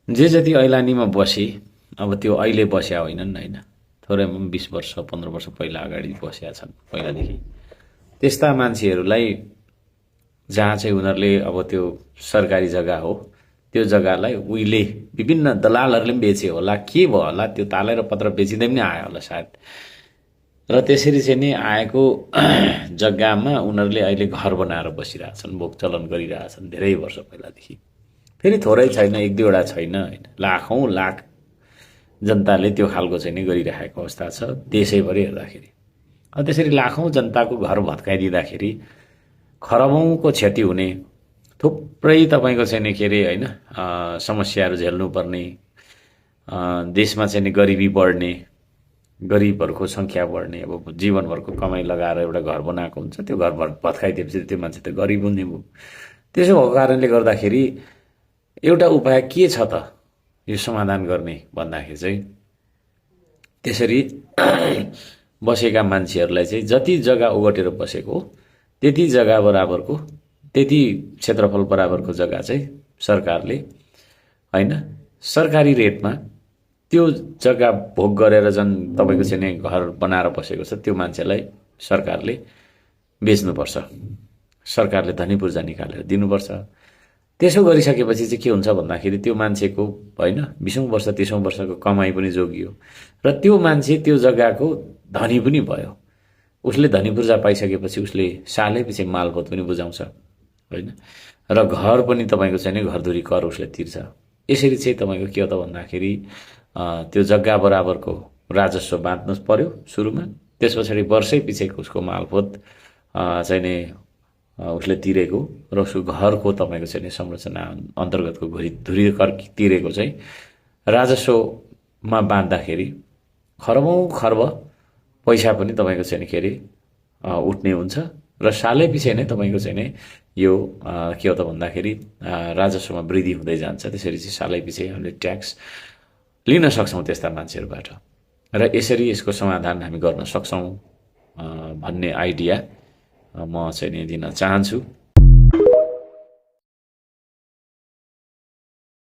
जे जति ऐलानीमा बसे अब त्यो अहिले बस्या होइनन् होइन, थोरै 20 वर्ष 15 वर्ष पहिला अगाडि बसेका छन् पहिलादेखि। त्यस्ता मान्छेहरूलाई जहाँ चाहिँ उनीहरूले अब त्यो सरकारी जग्गा हो त्यो जग्गालाई उहिले विभिन्न दलालहरूले पनि बेचे होला, के भयो होला, त्यो तालेर पत्र बेचिँदै पनि आयो होला सायद। र त्यसरी चाहिँ नि आएको जग्गामा उनीहरूले अहिले घर बनाएर बसिरहेछन्, भोग चलन गरिरहेछन् धेरै वर्ष पहिलादेखि। फेरि थोरै छैन, एक दुईवटा छैन होइन, लाखौँ लाख जनताले त्यो खालको चाहिँ नि गरिरहेको अवस्था छ देशैभरि हेर्दाखेरि। त्यसरी लाखौँ जनताको घर भत्काइदिँदाखेरि खरबौँको क्षति हुने, थुप्रै तपाईँको चाहिँ नि के अरे होइन समस्याहरू झेल्नुपर्ने, देशमा चाहिँ नि गरिबी बढ्ने, गरिबहरूको सङ्ख्या बढ्ने। अब जीवनभरको कमाइ लगाएर एउटा घर बनाएको हुन्छ, त्यो घर भत्काइदिएपछि त्यो मान्छे त गरिब हुने भयो। त्यसो भएको कारणले गर्दाखेरि एउटा उपाय के छ त यो समाधान गर्ने भन्दाखेरि चाहिँ त्यसरी बसेका मान्छेहरूलाई चाहिँ जति जग्गा ओगटेर बसेको हो त्यति जग्गा बराबरको, त्यति क्षेत्रफल बराबरको जग्गा चाहिँ सरकारले होइन सरकारी रेटमा त्यो जग्गा भोग गरेर जन तपाईँको चाहिँ नि घर बनाएर बसेको छ त्यो मान्छेलाई सरकारले बेच्नुपर्छ, सरकारले धनी पूर्जा निकालेर दिनुपर्छ। त्यसो गरिसकेपछि चाहिँ के हुन्छ भन्दाखेरि त्यो मान्छेको होइन 20औं वर्ष 30औं वर्षको कमाइ पनि जोगियो र त्यो मान्छे त्यो जग्गाको धनी पनि भयो। उसले धनी पूर्जा पाइसकेपछि उसले सालै पछि मालपोत पनि बुझाउँछ होइन, र घर पनि तपाईँको चाहिँ नि घरधुरी कर उसले तिर्छ। यसरी चाहिँ तपाईँको के हो त भन्दाखेरि त्यो जग्गा बराबरको राजस्व बाँध्नु पर्यो सुरुमा, त्यस पछाडि वर्षै पछिको उसको मालपोत चाहिँ नि उसले तिरेको र उसको घरको तपाईँको चाहिँ नि संरचना अन्तर्गतको धुरी कर तिरेको चाहिँ राजस्वमा बाँध्दाखेरि खरबौँ खर्ब पैसा पनि तपाईँको चाहिँ के अरे उठ्ने हुन्छ र सालै पछि नै तपाईँको चाहिँ नि यो के हो त भन्दाखेरि राजस्वमा वृद्धि हुँदै जान्छ। त्यसरी चाहिँ सालै पछि हामीले ट्याक्स लिन सक्छौँ त्यस्ता मान्छेहरूबाट, र यसरी यसको समाधान हामी गर्न सक्छौँ भन्ने आइडिया म चाहिँ नि दिन चाहन्छु।